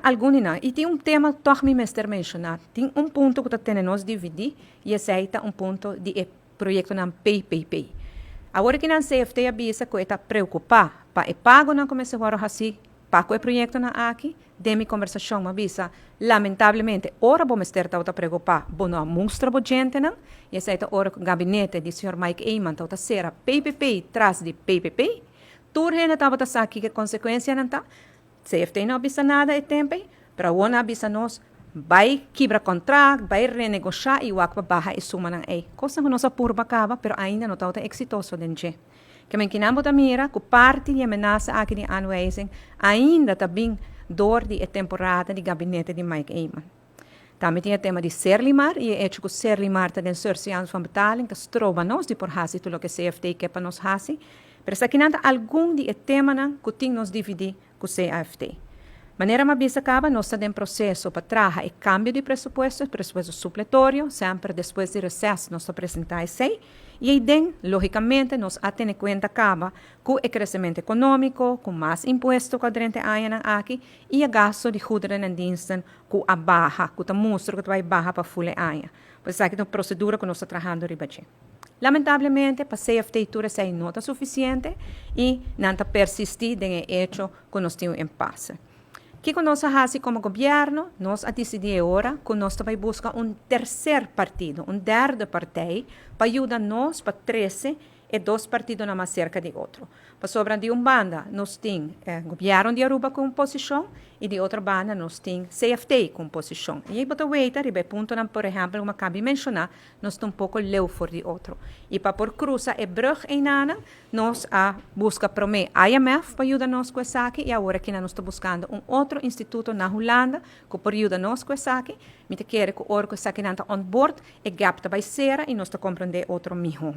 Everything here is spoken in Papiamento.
Algun di nan. Y tin un tema toch mi mester menciona. Tin un punto cu ta tene nos dividi y esey ta un punto di e proyectonan PPP. Awor cu nan CFT a bisa cu e ta preocupa pa e pagonan cu mester wordo haci pa cu e proyectonan aki. Den mi conversacion m'a bisa, lamentablemente, ora bo mester ta preocupa, bo no a mustra bo gentenan, y esey ta ora cu gabinete di señor Mike Eman ta cera PPP tras di PPP. Tur hende tabata sa kico consecuencianan ta. CFT no a bisa nada e tempo, pero awor nan a bisa nos, bay kibra contract, bay renegocia y wak pa baha e sumanan ey. Cos cu nos a purba caba, pero ainda no ta exitoso den dje. Kiermen cu nan bo ta mira cu parti di amenaza aki di aanwijzing ainda ta bin door di e temporada di gabinete di Mike Eman. Tambe tin e tema di Serlimar y e hecho cu Serlimar ta den surseance van betaling, ta stroba nos di por hasi tur loke CFT kier pa nos hasi. Pero esaki nan ta algun di e temanan cu tin nos dividi cu CFT. Manera m'a bisa caba, nos ta den proceso pa traha e cambio di presupuesto, presupuesto supletorio, semper despues di reces nos ta presenta esey. Y ey den, logicamente, nos a tene cuenta caba cu e crecemento economico, cu mas impuesto cu durante añanan aki, y e gasto di goederen en diensten cu a baha, cu ta mustra cu bay baha pa full aña. Pues esaki ta un procedura cu nos ta trahando riba dje. Lamentablemente, pa CFT tur esey no ta suficiente y nan ta persisti den e hecho cu nos tin un impasse. Kico nos a haci como gobierno? Nos a dicidi awor cu nos ta bay busca un tercer partido, un derde partij, pa yuda nos pa trece e dos partidonan mas cerca di otro. Pasobra di un banda nos tin gobierno di Aruba cu posicion y di otro banda nos tin CFT cu posicion. Y ey bo ta weta, riba puntonan, por ehempel, manera a caba di menciona, nos ta un poco leu for di otro. Y pa por cruza e brug eynan, nos a busca prome IMF pa yuda nos cu esaki y awor aki nos ta buscando un otro instituto na Hulanda cu por yuda nos cu esaki. Mi ta kere cu ora cu esaki nan ta on board, e gap ta bay cera y nos ta comprende otro miho.